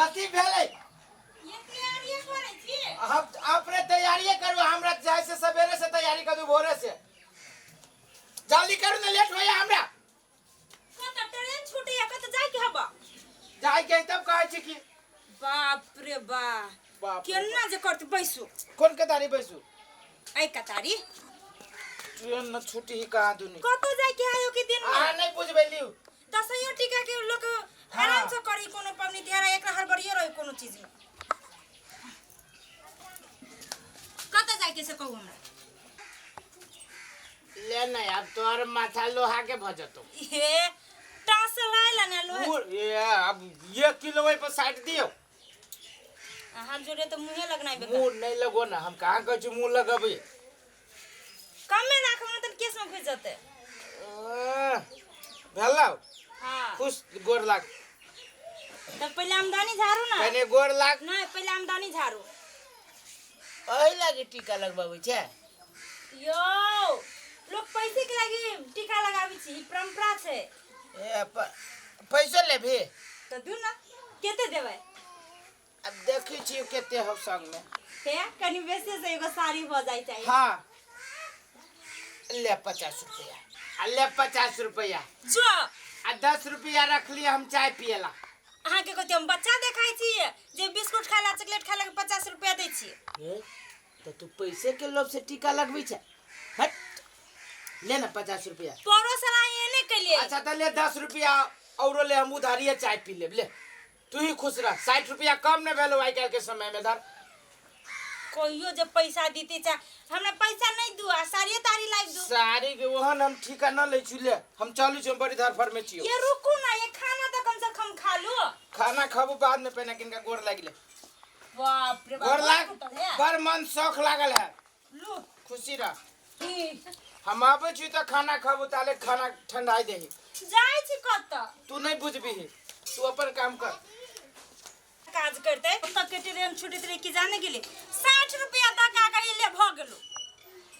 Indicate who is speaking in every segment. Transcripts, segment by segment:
Speaker 1: कथी भेलै?
Speaker 2: ये तैयारी करै छी।
Speaker 1: हम अपने तैयारिये करू, हमरा जाइ से सवेरे से तैयारी करू, भोरे से जल्दी करू ने, लेट होइया हमरा।
Speaker 2: कत ट्रेन छूटैया, कत जाय के हबा?
Speaker 1: जाय के तब कहै छी कि
Speaker 2: बाप रे बा,
Speaker 1: बाप रे।
Speaker 2: केना जे करत बैसू।
Speaker 1: कोन कतारी बैसू?
Speaker 2: ऐ कतारी।
Speaker 1: ट्रेन न छूटी ही कहाँ दुनी।
Speaker 2: कत जाय के आयो के दिन में?
Speaker 1: अहाँ नहीं बुझबै लियौ।
Speaker 2: दसैयो टीका के लोग
Speaker 1: हाँ।
Speaker 2: आराम से करी कोनो पबनी तिहार, एकरा हड़बड़ियो रही कोनो चीज में। कत जाय के से कहू हमरा।
Speaker 1: ले नहीं, अब तोहर माथा लोहा के भ जतो।
Speaker 2: हे टास लाइला ना लोहे।
Speaker 1: ये अब 1 किलो ओहि पर साइड दियौ।
Speaker 2: हम जोड़े तो मुँहे लगना बेकार।
Speaker 1: मुँह नहीं लगो ना, हम कहाँ कहै छी मुँह लगबै।
Speaker 2: कमे राखब ना तऽ केस में घुसि जेतै।
Speaker 1: भेलौ?
Speaker 2: हाँ।
Speaker 1: खुश गोर लाग।
Speaker 2: तऽ पहिले आमदनी झाड़ू ना।
Speaker 1: पहिले गोर लाग।
Speaker 2: नहीं, पहिले आमदनी झाड़ू।
Speaker 1: एहि लागी टीका लगबाबै छै?
Speaker 2: यो लोग पैसे के लागी टीका लगाबै छी, ई परंपरा छै।
Speaker 1: ए पैसो लेबही?
Speaker 2: तऽ दू ना, कते देबै?
Speaker 1: अब देखै छियै कते हौ संग में।
Speaker 2: हे कनी बेसी से एगो साड़ी भऽ जाइ चाही।
Speaker 1: हाँ ले 50 रुपया, आ ले 50 रुपया।
Speaker 2: जो
Speaker 1: आ 10 रुपया रख लिया हम चाय पियला।
Speaker 2: अहाँके कथी हम बच्चा देखाइ छियै जे बिस्कुट खाय ला चॉकलेट खाय ला 50 रुपया दै छियै?
Speaker 1: ए तऽ तू पैसे के लोभ से टीका लगबै छै? हट, ले ना 50 रुपया।
Speaker 2: परो साल अहाँ एहने केलियै।
Speaker 1: अच्छा तऽ ले 10 रुपया औरो ले, हम उधारिये चाय पी लेब। ले तू ही खुश रह, 60 रुपया कम नहीं भेलो आइ काल्हि के समय में। धर।
Speaker 2: कहियो जे पैसा दीते चा, हमरा पैसा नहीं दू आ साड़िये ताड़ी लाइब दू।
Speaker 1: साड़ी के ओहन हम ठीका न लै छी। ले हम चलू छी, हम बड़ी धरफड़ में छियो।
Speaker 2: ये रुकू ना, ये खाना तो कम से कम खा लू।
Speaker 1: खाना खाबू बाद में, पहले किनका गोर लागि ले।
Speaker 2: बाप रे बाप,
Speaker 1: गोर लाग।
Speaker 2: बहुत कुटल है।
Speaker 1: बड़ मन शौख लागल है।
Speaker 2: लू।
Speaker 1: खुशी रह। हम आबै छी तऽ खाना खाबू, ताले खाना ठंडाई देही।
Speaker 2: जाइ छी कतऽ?
Speaker 1: तू नहीं बुझबिही, तू अपन काम कर।
Speaker 2: काज करते ओतऽ के ट्रेन छूटैत रहे कि जाने गेलै। 60 रुपया दऽ के आगा एले भऽ गेलो।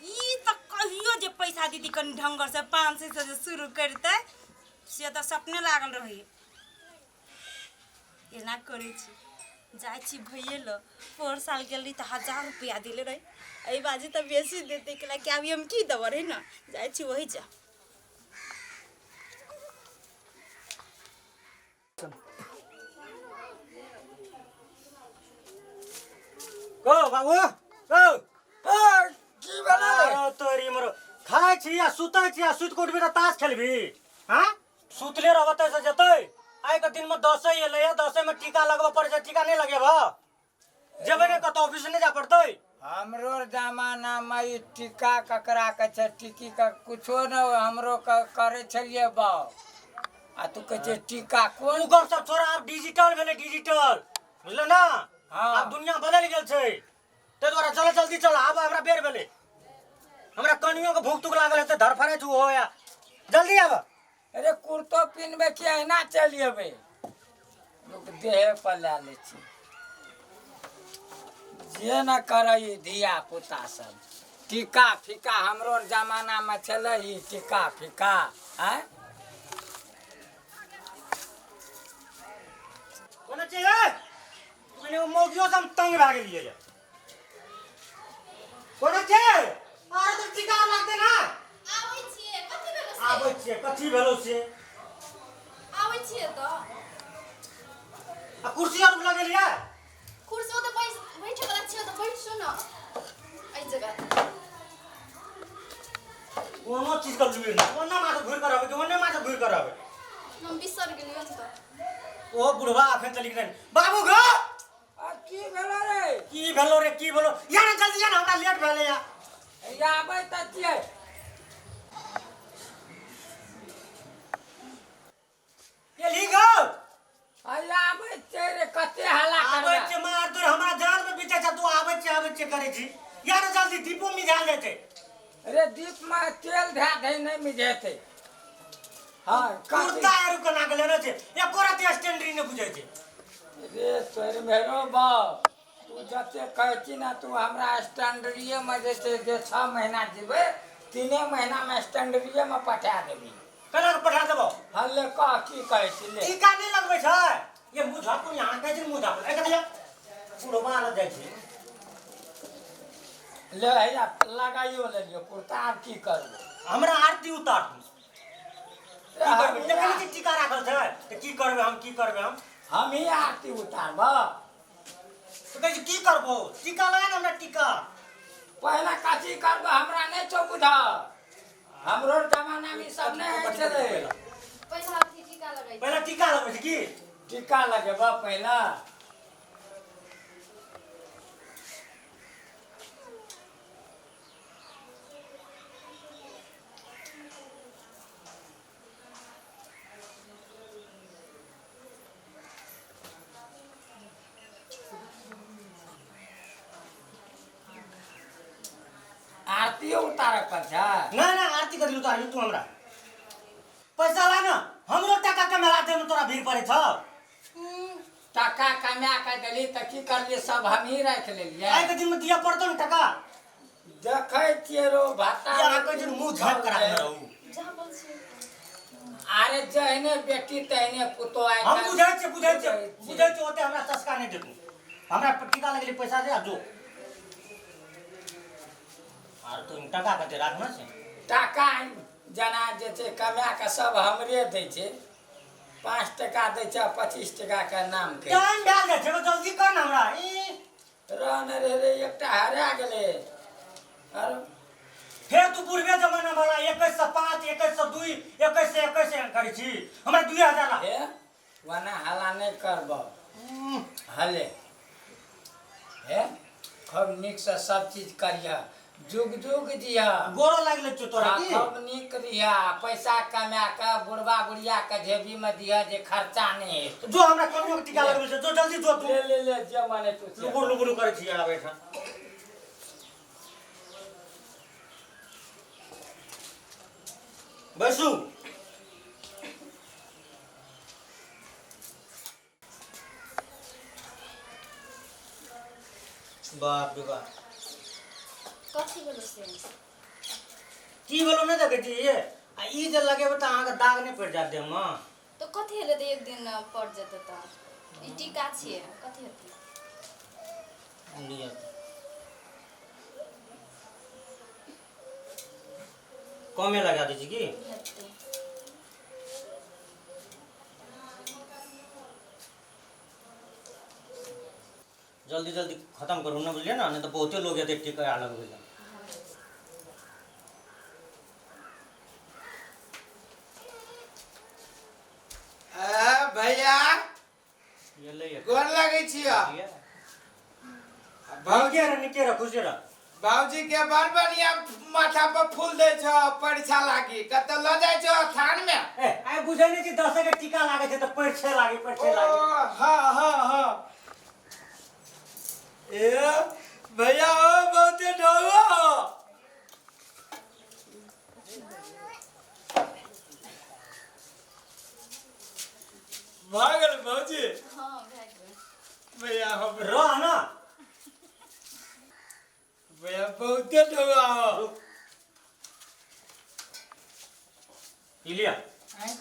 Speaker 2: ई तऽ कहियो जे पैसा दीदी कनि ढंगर से 500 से जे शुरू करतै से तऽ सपने लागल रहै। एना करै छी, जाइ छी भैये लग। पोर साल गेल रही तऽ 1000 रुपया देले रही, एहि बाजी तऽ बेसी देतै, कैला कि अभी हम की देबै रही ने। जाइ छी वही जा।
Speaker 3: गो बाबू गो।
Speaker 4: की भेलै?
Speaker 3: अरे तोरी मरो, खाइ छी आ सुतै छी, आ सुति कऽ उठबी तऽ ताश खेलबी? हाँ, सुतले रहब तऽ से जेतै? आइ के दिन में दसै एलै या दसै में टीका लगबऽ पड़ै छै, टीका नहि लगेबह? जेबै ने कतौ, ऑफिस नहि जाय पड़तै?
Speaker 4: हमरो जमाना में ई टीका ककरा कहै छै, टीकी के कुछो न हमरो करै छलियै बाउ, आ तू कहै छै टीका कोन?
Speaker 3: ओ गप सब छोड़, आब डिजिटल भेलै, डिजिटल, बुझल ना?
Speaker 4: हाँ।
Speaker 3: आब दुनिया बदलि गेल छै, ताहि दुआरे चल जल्दी चल, आब हमरा बेर भेलै। हमरा कनियो के भूख तूख लागल हेतै, धरफड़ाइ छै ओहो, या जल्दी आब।
Speaker 4: अरे कुर्तो पिन्हबै कि अहिना चलि अयबै? लोक देहे पर लए लै छै। जे न करै ई धिया पुता सब, टीका फीका हमरो जमानामे छलै ई टीका फीका? आँय,
Speaker 3: कोना छै रे? मने ओ मौगियो से हम तंग भए गेलियै ये। कोना छै? अरे तो टीका लागतै ना।
Speaker 5: आबै छियै, कथी भेलो से?
Speaker 3: आबै छियै, कथी भेलो से?
Speaker 5: आबै छियै तऽ।
Speaker 3: आ कुर्सी आर लगेलियै?
Speaker 5: कुर्सी ओतऽ बैस, बैठे वाला छियै तऽ बैसू ने एहि जगह।
Speaker 3: कोनो चीज के लुरि नहि, ओन्ने माथे घुरि कऽ रहबै कि ओन्ने माथे घुरि कऽ रहबै?
Speaker 5: हम बिसरि गेलियै तऽ।
Speaker 3: ओ बुढ़वा अखन चलि गेलै। बाबू गो!
Speaker 4: आ की भेलो रे?
Speaker 3: की भेलो रे, की भेलो? या ने जल्दी या ने, हमरा लेट भेलै या।
Speaker 4: हैया आबै तऽ छियै।
Speaker 3: गेलही गो?
Speaker 4: हैया आबै छियै रे, कते हल्ला
Speaker 3: आबै
Speaker 4: करबै?
Speaker 3: छियै, मार तोर, हमरा जान पे बीते छै, तू आबै छियै आबै छियै करै छी। या ने जल्दी, दीपो मिझायल जाइ छै।
Speaker 4: रे दीप में तेल धए दही, नहि मिझेतै। हाँ, कथी?
Speaker 3: कुर्ता आर कोना के लेने छै, एको रति स्टैंडरी नहि बुझै छै।
Speaker 4: रे तोर मेरो बाप, तू जते कहै छी ने, तू हमरा स्टैंडरिएमे जे छै जे 6 महीना जीबै, 3 महीनामे स्टैंडरिएमे पठा देबही।
Speaker 3: केना के पठा देबौ?
Speaker 4: हँ, ले कह, की कहै छी ले।
Speaker 3: टीका नहि लगबै छै? ये मुँह झापू यहाँ कहै छै मुँह झापू ए कथिया बुढ़बा लग जाइ छै।
Speaker 4: ले हैया लगाइयो लेलियो कुर्ता, आब की करबो?
Speaker 3: हमरा आरती उतार तू। की करबै? देखै नहि छी टीका राखल छै तऽ की करबै हम, की करबै हम?
Speaker 4: हमही आरती उतारब।
Speaker 3: तऽ कहै छै की करबो? टीका लगा ने हमरा टीका।
Speaker 4: पहिले कथी करबो हमरा नहि छौ बुझल। हमरो जमानामे ई सब नहि होइ छलै।
Speaker 5: पहिला अथी टीका लगै छै।
Speaker 3: पहिले टीका लगबै छै की?
Speaker 4: टीका लगेबऽ पहिले। आरतियो उतारऽ पर छै?
Speaker 3: नहि नहि, आरती कथी उतारबी तू? हमरा पैसा ला ने, हमरो टाका कमेला देमे तोरा भीड़ पड़ै छौ।
Speaker 4: टाका कमा कऽ देली तऽ की करलियै, सब हमही राखि लेलियै।
Speaker 3: आइके दिनमे दिअ पड़तौ ने टाका।
Speaker 4: देखै छियै रो भाता।
Speaker 3: यहाँ कहै छै मुँह झाँपि कऽ राखने रहू।
Speaker 5: झाँपल छै।
Speaker 4: अरे जहने बेटी तहने पुतोह। आइ
Speaker 3: हम
Speaker 4: काल्हि
Speaker 3: बुझै छियै, बुझै छियै,
Speaker 4: बुझै
Speaker 3: बुझै छियै। ओते हमरा चस्का नहि देखू। हमरा टीका लगेली पैसा दे आ जो। आर तू टाका कते राखने छै?
Speaker 4: टाका जेना जे छै कमा कऽ सब हमरे दै छै। 5 टका दै छै, 25 टका के नाम के।
Speaker 3: टाइम भए जाइ छै, जल्दी कर ने हमरा ई।
Speaker 4: रह ने रे रे, एकटा हरा गेलै आरो।
Speaker 3: फेर तू पूर्वे जमाना वाला 2105, 2102, 2121 करै छी। हमरा 2000 ला।
Speaker 4: हे, ओना हल्ला नहि करब। हले हे, खूब नीकसँ सब चीज करिह, जुग जुग जिह।
Speaker 3: गोरो लागि लै छियौ तोरा की?
Speaker 4: खूब नीक रहिह, पैसा कमा कऽ बुढ़बा बुढ़िया के जेबीमे दिह जे खर्चा नहि हेतै।
Speaker 3: जो, हमरा कनियो के टीका लगबै छै, जो जल्दी जो तू।
Speaker 4: ले ले ले, जे माने तू से।
Speaker 3: लुबुर लुबुर करै छी आबै एहिठाम। बैसू। बाप रे बाप।
Speaker 5: कथी भेलो से?
Speaker 3: की भेलो नहि देखै छी ये? आ ई जे लगेबै तऽ अहाँके दाग नहि पड़ि जायत देहमे?
Speaker 5: तऽ कथी हेतै तऽ एक दिन पड़ जेतै? तऽ ई टीका छियै, कथी हेतै?
Speaker 3: लिअ, कमे लगा दै छी की?
Speaker 5: हेतै।
Speaker 3: जल्दी जल्दी खतम करू ने, बुझलियै ने? नहि तऽ बहुते लोग एतै टीका लगबै लए।
Speaker 1: ए, भैया।
Speaker 3: एलैए।
Speaker 1: गोर लगै छियौ।
Speaker 3: भौजी रह, निके रह, खुशे रह।
Speaker 1: बाबूजी के बड़ बढ़िया माथा पर फूल दै छौ। परीक्षा लागी कतऽ लऽ जाइ छौ थान में?
Speaker 3: ए, आइ बुझै नहि छी, दसे के टीका लागै छै तऽ परिछे लागी, परिछे
Speaker 1: ओ
Speaker 3: लागी।
Speaker 1: हाँ हाँ हाँ, ए भैया, ओ बहुते ढौआ हो। भऽ गेल भौजी?
Speaker 5: हँ, भए गेल।
Speaker 1: भैया हम
Speaker 3: रह न।
Speaker 1: भैया, बहुते ढौआ हो।
Speaker 3: ई लिअ।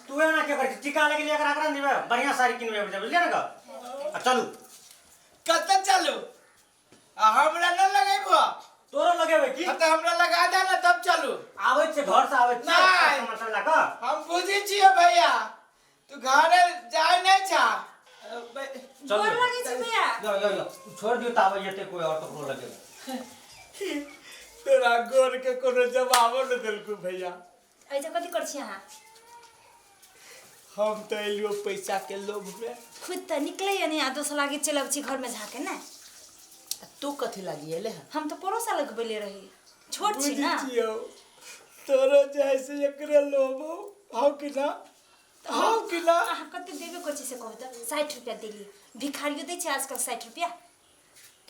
Speaker 3: तू एना के करै छी? टीका लगेली एकरा, एकरा ने देबै। बढ़िआँ साड़ी किनबै, बुझलियै ने गऽ? आ चलू।
Speaker 1: कतऽ चलू? आ हमरा न लगेबो?
Speaker 3: तोरो लगेबै की?
Speaker 1: हाँ, तऽ हमरा लगा दे ने तब चलू।
Speaker 3: आबै छियै, घर से आबै छियै।
Speaker 1: नहि।
Speaker 3: सामान सब लए कऽ।
Speaker 1: हम बुझै छियै भैया, तू घरे जाय नहि छा।
Speaker 3: चलू।
Speaker 2: गोर लगै छी भैया।
Speaker 3: ल ल ल, छोड़ि दियौ, तऽ आबै जेतै कोइ आओर ककरो लगेबै।
Speaker 1: तोरा गोर के कोनो जवाबो नहि देलकू भैया।
Speaker 2: एहिजा कथी करै छी अहाँ?
Speaker 1: हम तऽ एलियो पैसा के लोभ में।
Speaker 2: खुद तऽ निकलैया नहि आ दोसर लागे चलि अबै छी घरमे झाके ने।
Speaker 6: तू कथी लागी एले हन?
Speaker 2: हम तऽ पड़ोसा लगबेले रही, छोट छी
Speaker 1: बुझै
Speaker 2: ने।
Speaker 1: छियौ, तोरो जैसे एकरे लोभ हो। हौ कि ना, हौ कि ना?
Speaker 2: अहाँ कते देबे करै छी से कहू तऽ। 60 रुपया देली, भिखारियो दै छै आजकल 60 रुपया।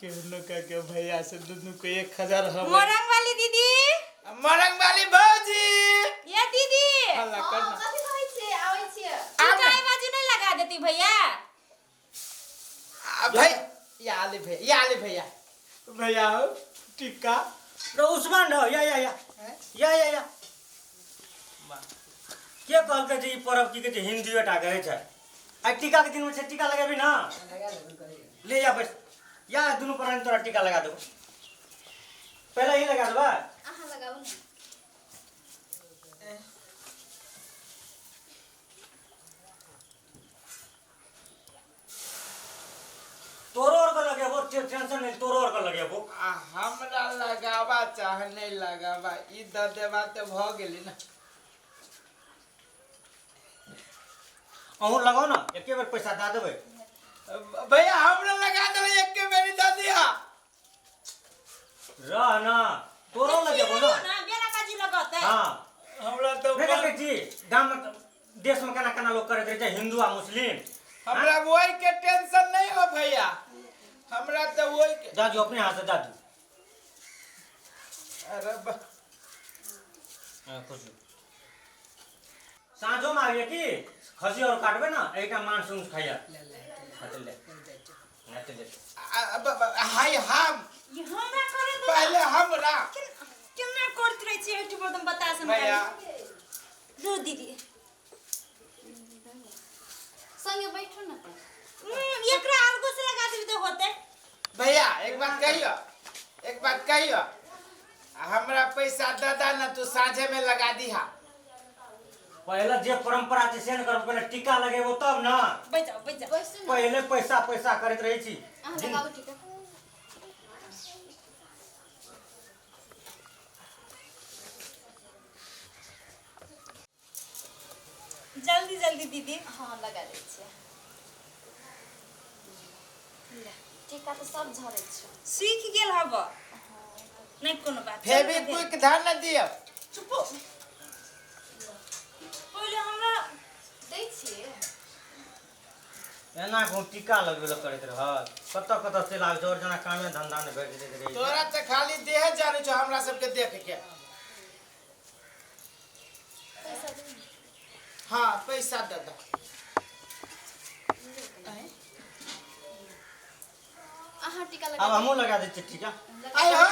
Speaker 1: केहनो कह के भैया से दुनू के 1000 हम।
Speaker 2: मोरंग वाली दीदी।
Speaker 1: मरंग वाली भौजी।
Speaker 2: ये दीदी।
Speaker 1: हल्ला
Speaker 5: हँ।
Speaker 1: कर ना।
Speaker 5: कथी कहै छियै? आबै छियै।
Speaker 2: चटाई बाजू नहि लगा देती भैया?
Speaker 1: आ भै या आले भैया, या आले भैया, भैया हो टिक्का।
Speaker 3: र उस्मान रह, या या या या या या। के कहलकै जे ई पर्व की कहै छै हिन्दीए टा कहै छै? आइ टीका के दिन में छै, टीका लगेबी ना? ले जा बस, या दुनू प्राणी तोरा टीका लगा देबो। पहले ही लगा देबा।
Speaker 5: अहाँ लगाउ ने।
Speaker 3: तोरो और के लगेबो, टेंशन नहीं, तोरो और के लगेबो।
Speaker 1: आ हमरा लगावा चाहे नहीं लगावा, ई द देवा तऽ भऽ गेलै ने।
Speaker 3: अहूँ लगाओ ना, एके बेर पैसा दए देबै।
Speaker 1: भैया हमरा लगा देलै, एके बेरी दऽ दिहा।
Speaker 3: रह ना, तोरो लगेबो ना।
Speaker 2: बेरा बाजी लगतै।
Speaker 3: हाँ।
Speaker 1: हमरा तऽ
Speaker 3: नहीं देखै छी गाम में, देश में केना केना लोग करैत रहै छै, हिंदू आ मुस्लिम।
Speaker 1: हमरा वही के टेंशन नहीं हो भैया, हमरा तऽ वही के।
Speaker 3: दादू अपने हाथ से दादू।
Speaker 1: अरे
Speaker 3: हाँ, खुश हो। साँझो में आबिए की खसी और काटबे ना, एहिठाम मांस उंस खाइया। हाँ, चल ले। हाँ, चल ले।
Speaker 1: हाय हम
Speaker 2: ई हमरा करे दो।
Speaker 1: पहले हमरा।
Speaker 2: केना करत रहै छी एहिठाम एकदम बता सम।
Speaker 1: भैया।
Speaker 2: दो दीदी।
Speaker 5: संगे बैठू ना।
Speaker 2: एकरा अलगो से लगा देबी तऽ होतै।
Speaker 1: भैया एक बात कहियो, एक बात कहियो, हमरा पैसा दऽ दा ना, तू साँझे में लगा दिहा।
Speaker 3: पहले जे परंपरा छै से ने करब, पहले टीका लगेबो तब ना।
Speaker 2: बैठ जाओ, बैठ जाओ।
Speaker 5: बैसू ना।
Speaker 3: पहले पैसा पैसा करैत रहै छी।
Speaker 5: अहाँ लगाउ टीका।
Speaker 2: जल्दी जल्दी दीदी।
Speaker 5: हाँ लगा दै छियै। ले, टीका तऽ सब झरै छै।
Speaker 2: सीख गेल हब। नहीं कोनो बात।
Speaker 1: फेविक्विक ध्यान न दियौ।
Speaker 2: चुपो। पहिले हमरा
Speaker 5: दै छियै।
Speaker 3: एना कहूँ टीका लगबे लए करैत रहत, कतऽ कतऽ से लागै छै, और जेना कामे धंधा नहि भेट जाइत रहै छै।
Speaker 1: तोरा तऽ खाली देह जानै छौ हमरा सबके देख के।
Speaker 5: पैसा दे।
Speaker 1: हाँ पैसा दे दे।
Speaker 5: अहाँ टीका लगा
Speaker 3: अब हमहूँ लगा दै छियै टीका।
Speaker 1: आइ हो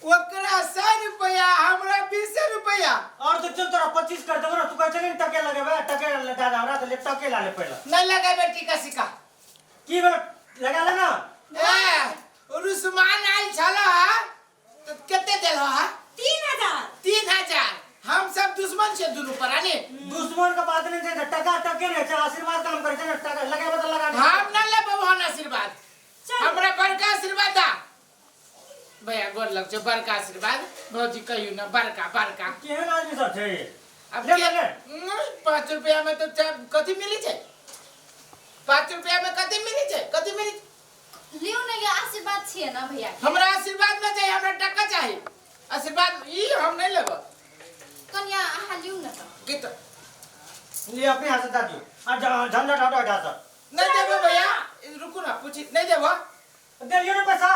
Speaker 1: ओकरा 100 रुपया, हमरा 20 रुपया।
Speaker 3: और तो चल तोरा 25 कर देबो ना, तू कहै छली ने टके लगेबै, टके लगा दे हमरा, तऽ ले टके ला ले पहिले।
Speaker 1: नहीं लगेबै टीका सिका।
Speaker 3: की भेल? लगा ले ना।
Speaker 1: ए रुस्मान आयल छल हा, तऽ कते देल हा?
Speaker 2: 3000।
Speaker 1: 3000। हम सब दुश्मन छै दुनू प्राणी।
Speaker 3: दुश्मन के बात नहीं छै, टका टके नहीं छै, आशीर्वाद काम करै छै ने, टका लगेबै तऽ लगा दे।
Speaker 1: हम न लेबै ओहन आशीर्वाद।
Speaker 2: चल।
Speaker 1: हमरा बड़का आशीर्वाद दा। भैया गोर लग छौ, बड़का आशीर्वाद। भौजी कहियौ ना, बड़का बड़का।
Speaker 3: केहन आदमी सब छै?
Speaker 1: अब
Speaker 3: ले,
Speaker 1: के-
Speaker 3: ले, ले।
Speaker 1: 5 रुपया में तो चाय कथी मिली छै? 5 रुपया में कथी मिली छै? कथी मिली?
Speaker 5: लियौ ने गे, आशीर्वाद छियै ना भैया के।
Speaker 1: हमरा आशीर्वाद न चाहिए, हमरा टका चाहिए। आशीर्वाद ई हम नहीं लेब।
Speaker 5: कनिया अहाँ लियौ ने तऽ।
Speaker 1: की तऽ?
Speaker 3: ले अपने हाथ से दऽ दियौ। आ झंझट हटो एहिठाम से।
Speaker 1: नहीं देबो भैया, रुकू ना, पूछी नहीं देबो।
Speaker 3: देलियौ ने पैसा?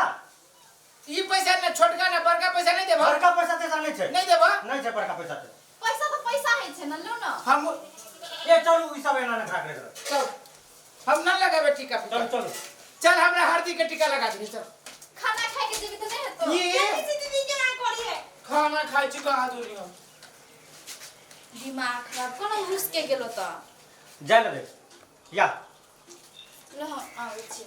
Speaker 1: ई पैसा ना छोटका ना बड़का पैसा नहीं देबो।
Speaker 3: बड़का पैसा तेसा नहीं छै।
Speaker 1: नहीं देबो?
Speaker 3: नहीं छै बड़का पैसा ते।
Speaker 5: पैसा तऽ पैसा होइ छै ना, लियौ ना।
Speaker 1: हम
Speaker 3: ए चलू, ई सब एना नहि खराब करैत रह।
Speaker 1: चल, हम ना लगाबे टीका।
Speaker 3: चल, चलू।
Speaker 1: चल, हमरा हल्दी के टीका लगा दिही, चल।
Speaker 5: खाना खाय के जेबी तऽ नहि हेतौ।
Speaker 1: ये
Speaker 2: देखै छी दीदी केना करियै।
Speaker 1: खाना खाइ छी कहाँ दूरी हम।
Speaker 5: दिमाग खराब कोना घुस के गेलो तऽ।
Speaker 3: जाय लए दे। या।
Speaker 5: ल, हम आबै छी।